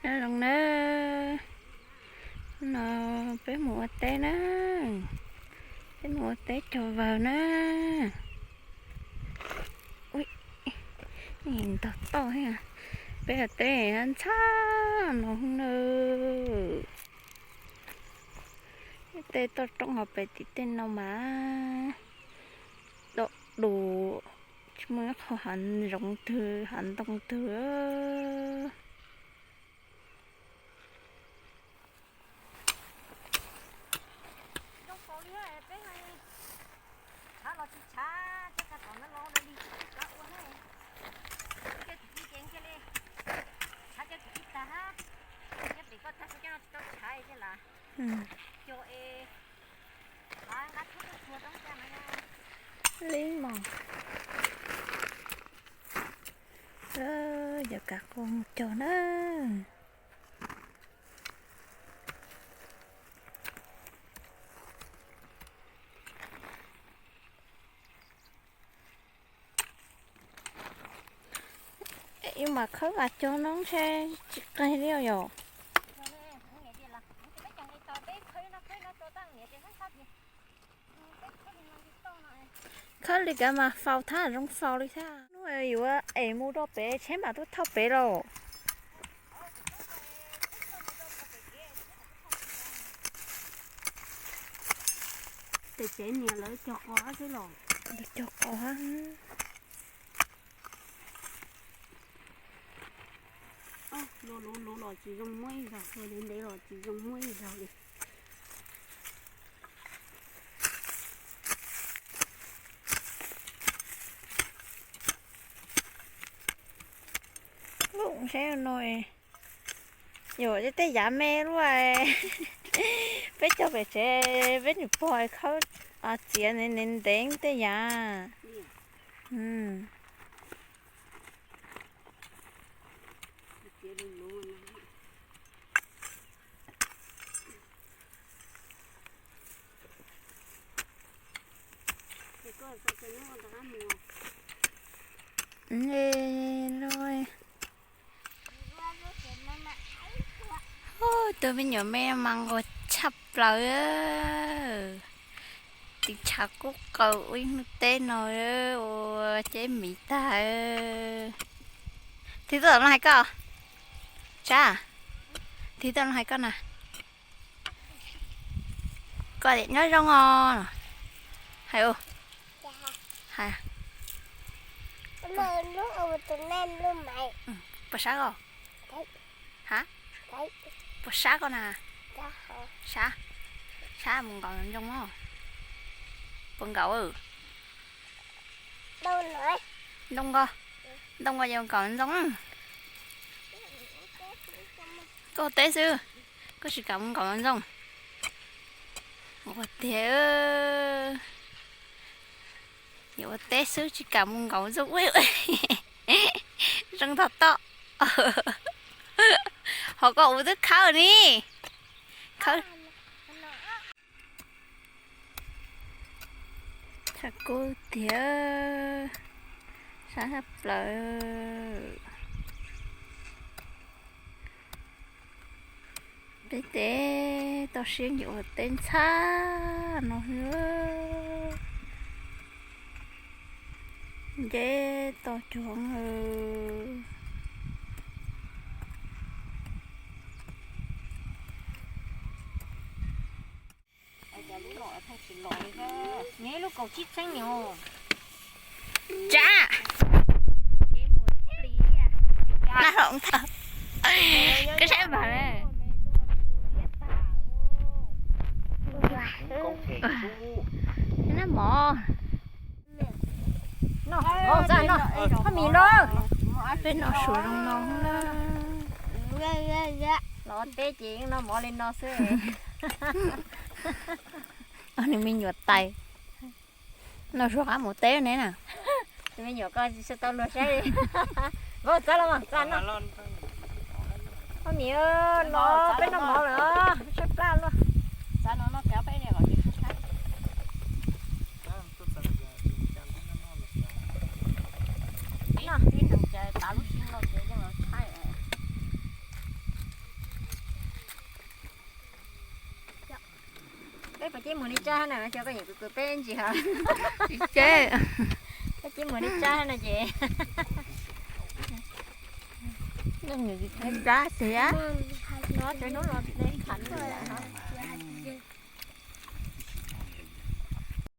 Nyob zoo na, no peb mus ua teb na, peb mus ua teb cog vawg na. Ntog toj, peb ua teb ntxhab no na. Tej toj roob hauv pem tim tej no mas dom dus, tsis muaj ib qho hav zoov twg hav ntoo twg. Li mos, yog kav qus mus cog na. Yuav mas khawb vas cog no ntshe tsis qeg li yom. Khawb li kav mas faus thab zoo faus li thiab. Hnub yuav es mus rau pem tsheb mas tuaj thauj pem los. Tej tsev niag lawv cog qos xwb los. Lawv cog qos. Luaj luv luv los tsis zoo muab ib zaug, luaj ntev ntev los tsis zoo muab ib zaug li. Lub sab no yuav tej yav me luaj. Peb cog pem tsev peb nws pog khawb txiav ntev ntev tej yav. Tus me nyuam me mas nquag tshaj plaws. Tiv tshav kub qaws ua ib hnub teb no ua ceb miv tag. Tiv tuaj no hais koj, Tsab, tiv tuaj no hais koj na. Koj tias nyob zoo os. Hais, hais. Puas sab koj? Ha? Puas sab koj na? Sab, sab mus nkaum ntsoog os. Puas nkaum? Ntoo ko, ntoo ko yuav nkaum ntsoog. Koj teb xwb, koj tsis kam mus nkaum ntsoog. Ua tiag, yuav ua teb xwb tsis kam mus nkaum ntsoog. Zoo tog toj. Ho koj ua twb khawb ni. Khawb. Tshaj kub tiag, sab tshaj plaws. Peb teb toj siab nkaus ua teb ntxhab no xwb. Nceb toj cuag. Lub no thaj tsis los li thiab. Nws ib lub kaum tsib txheeb ni. Tsab, koj saib mas. Nab mov. Peb noj su zoo no. Los teb ces noj mov li no xwb. Nws me nyuam tais. Noj su qab mus teb ne na. Tus me nyuam ko tsis tau luag saib li. Vauv, txav los mas, txav no. Poj niam, los peb noj mov lawm, tshaib plab luaj. Koj cia mus li tsab na, xyov koj nyiam kwv kwv peb ntsis hos. Tsis tseb. Koj cia mus li tsab na ces. Tsab xwb. No tsev hnub no tsis tau tham lawm.